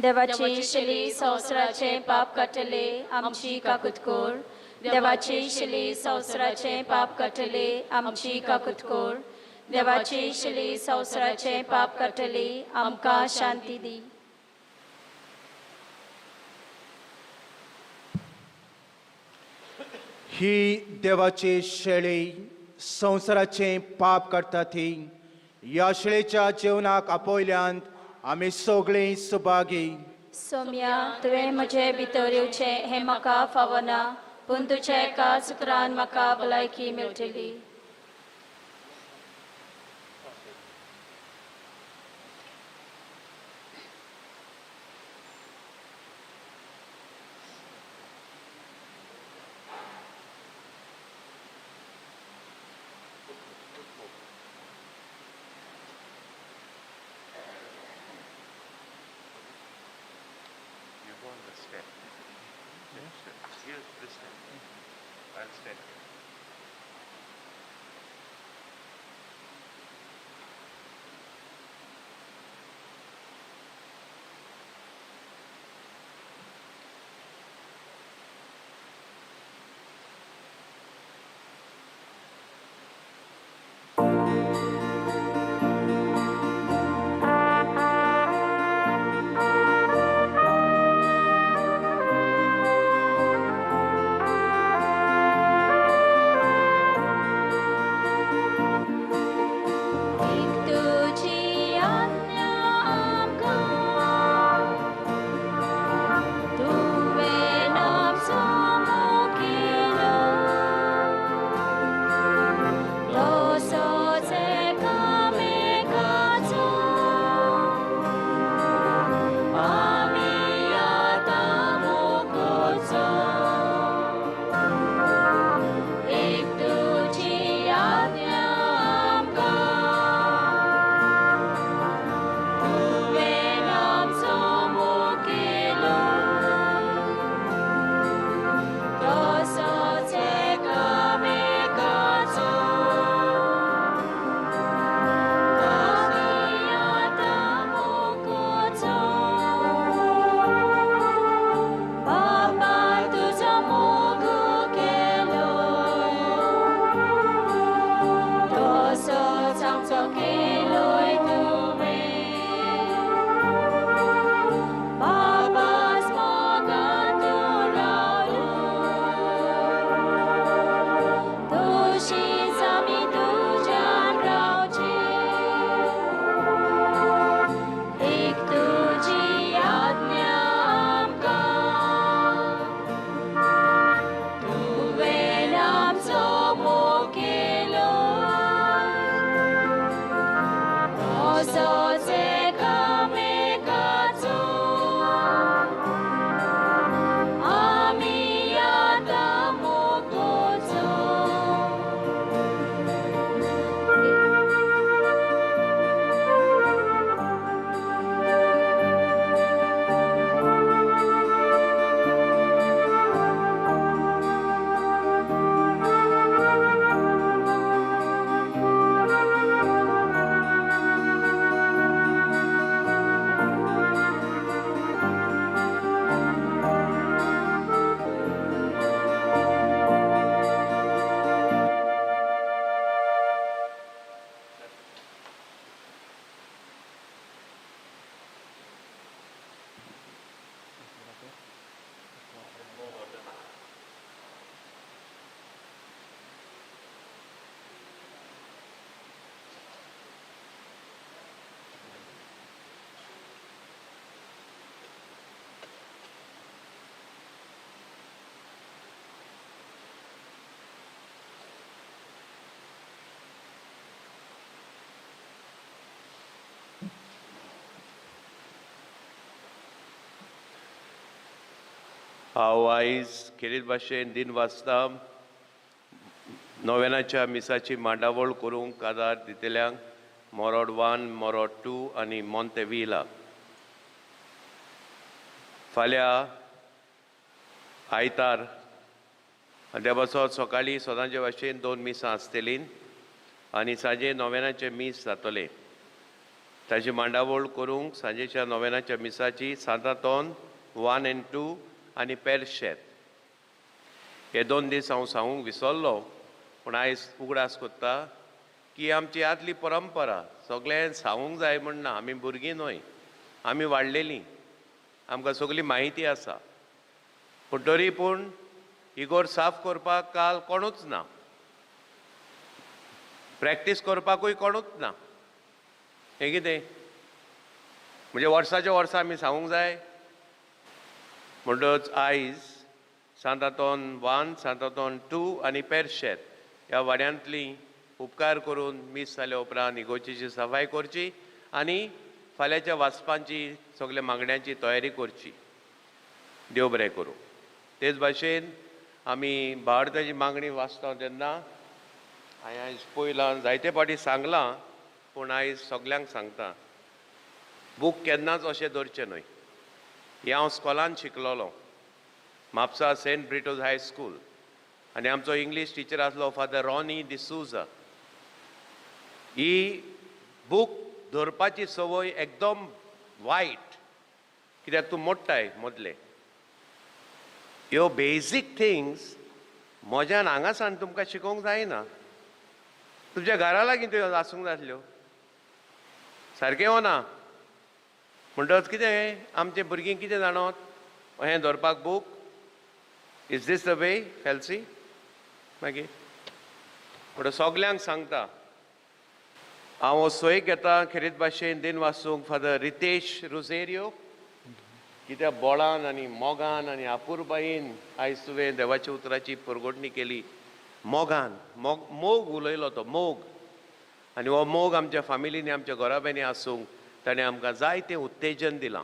देवाची शिली संवसाराचें पाप काडटले आमची काकूत कर. देवाची शिली संवसाराचें पाप काडटले आमची काकूत कर. देवाची शिली संवसाराचें पाप काडटले आमकां शांती दी. ही देवाची शेळी संवसाराचें पाप काडटा ती. ह्या शेळेच्या जेवणाक आपयल्यान आमी सगळीं सुभागी. सोम्या, तुवें म्हजे भितर येवचें हें म्हाका फावना, पूण तुज्या एका सुत्रान म्हाका भलायकी मेळटली. I'll stand here. हांव आयज खेरीत भाशेन दिन वाजता नोवेनाच्या मिसाची मांडावळ करूंक आदार दितल्यांक मोरोड 1, मोरोड 2 आनी मोंतेविला. फाल्यां आयतार देवाचो सकाळीं सदांचे भाशेन 2 मिसां आसतलीं आनी सांजे नोवेनाचें मीस जातलें. ताची मांडावळ करूंक सांजेच्या नोवेनाच्या मिसाची सांतातोन 1 आनी 2 आनी पेरशेत हे 2 दीस हांव सांगूंक विसरलो, पूण आयज उगडास कोत्ता की आमची आदली परंपरा सगळें सांगूंक जाय म्हण ना. आमी भुरगीं न्हय, आमी वाडलेलीं, आमकां सगळी म्हायती आसा. पूण तरी पूण इगोर साफ करपाक काल कोणूच ना, प्रॅक्टीस करपाकूय कोणूच ना. हें कितें म्हणजे वर्साच्या वर्सा आमी सांगूंक जाय. म्हणटच आयज सांतातोन 1, सांतातोन 2 आनी पेरशेत ह्या वाड्यांतली उपकार करून मीस जाल्या उपरांत इगोर्जेची सफाय करची आनी फाल्यांच्या वाचपांची सगल्या मागण्यांची तयारी करची. देव बरें करूं. तेच भाशेन आमी भारताची मागणी वाचता तेन्ना हांवें आयज पयलां जायते फावटी सांगलां, पूण आयज सगल्यांक सांगता, बूक केन्नाच अशें दवरचें न्हय. हें हांव स्कॉलान शिकलोलो, Mapusa Saint Britto's high school. आनी आमचो इंग्लीश टिचर आसलो फादर रॉनी डिसूजा. ही बूक धरपाची संवय एकदम वायट, कित्याक तूं मोडटाय मदले. ह्यो बेजीक थिंग्स म्हज्यान हांगा सावन तुमकां शिकोवंक जायना. तुमच्या घरा लागीं त्यो आसूंक जाय आसल्यो. सारकें वो ना? म्हणटकच कितें आमचे भुरगीं कितें जाणत हें धरपाक book? Is this the way, Felcy? मागीर म्हणटा सगल्यांक सांगता हांव, हो सोय घेता खेरीत भाशेन दिन वासूंक फादर रितेश रुझेरियो. कित्याक बोळान आनी मोगान आनी अपुरबायेन आयज तुवें देवाच्या उतराची परगटणी केली. मोगान मोग मोग उलयलो तो मोग, आनी हो मोग आमच्या फामिलींनी, आमच्या घराब्यांनी आसूंक ताणें आमकां जायतें उत्तेजन दिलां.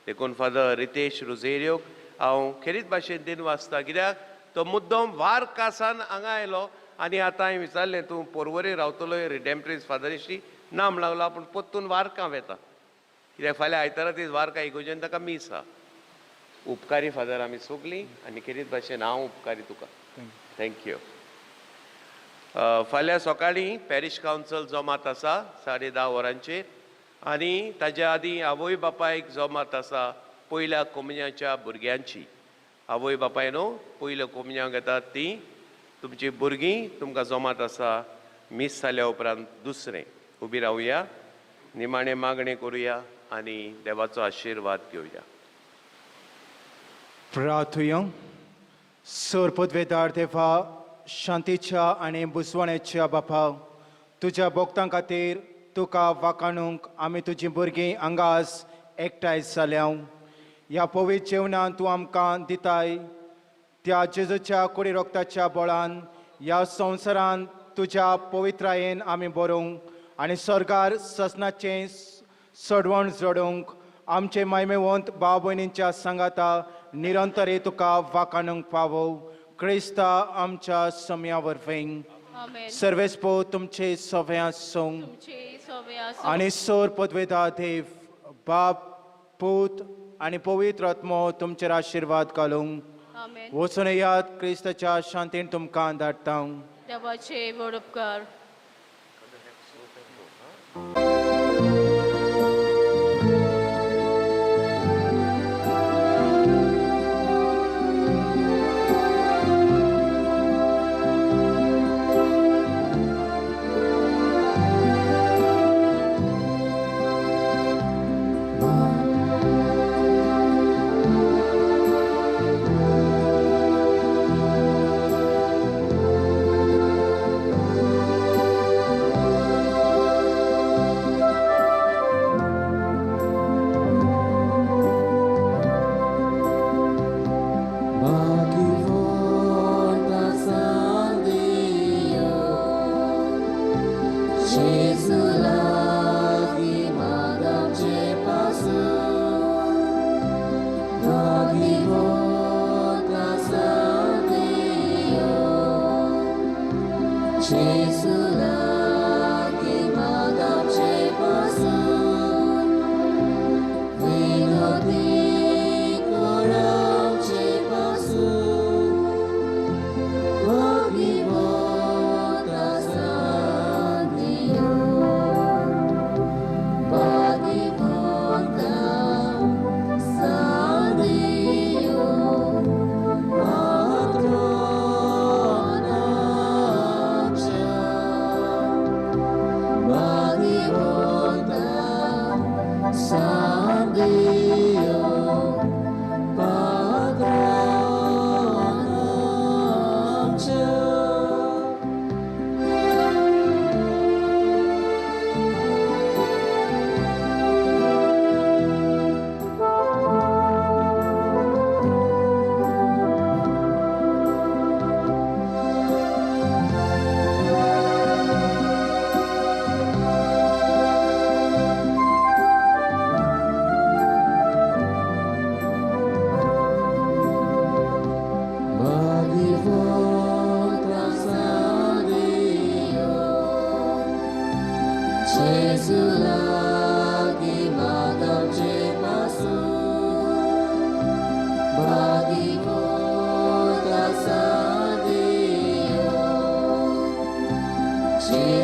देखून फादर रितेश रुझेरियोक हांव खेरीत भाशेन दिन वाचता, कित्याक तो मुद्दम वारकासान हांगा आयलो. आनी आतां हांवें विचारलें, तूं पोरवरी रावतलो रिडेम्प्ट्रीस फादरिशी नाम लागलो, पूण परतून वारकां वेता, कित्याक फाल्यां आयतारा दीस वारका इगोजेन ताका मीस आहा. उपकारी फादर आमी सगलीं, आनी खेरीत भाशेन हांव उपकारी तुका. Thank you. फाल्यां सकाळीं पॅरीश कावन्सिल जमात आसा 10:30 वरांचेर, आनी ताज्या आदीं आवय बापायक जमात आसा पयल्या कोमन्याच्या भुरग्यांची. आवय बापाय न्हू पयल्या कोमन्यांक येतात ती तुमची भुरगीं, तुमकां जमात आसा मीस जाल्या उपरांत. दुसरें, उबी रावया, निमाणें मागणें करुया आनी देवाचो आशिर्वाद घेवया. प्रार्थुया. सोर पदवेदार देवा, शांतीच्या आनी बुजवणेच्या बापा, तुज्या भक्तां खातीर तुका वाखाणूंक आमी तुजी भुरगीं हांगास एकठांय जाल्या. ह्या पवित्र जेवणान तूं आमकां दिताय त्या जेजूच्या कुडी रोगताच्या बळान ह्या संवसारान तुज्या पवित्रायेन आमी बरोवंक आनी स्वर्गार ससनाचें सडवण जोडूंक आमचे मायमेवंत भाव भयणींच्या सांगाता निरंतरे तुका वाखाणूंक पावो, क्रिस्ता आमच्या समया वरवीं. आमेन. सर्वेस्पो तुमचे सगळे आसूं. तुमचे सवे आसूं. आनी सोर पदवेदा देव बाप, पूत आनी पवित्र आत्मो तुमचेर आशिर्वाद घालूंक. आमेन. वचून येयात, क्रिस्ताच्या शांतीन तुमकां धाडटा. देवाचे व्हड उपकार. Jésus.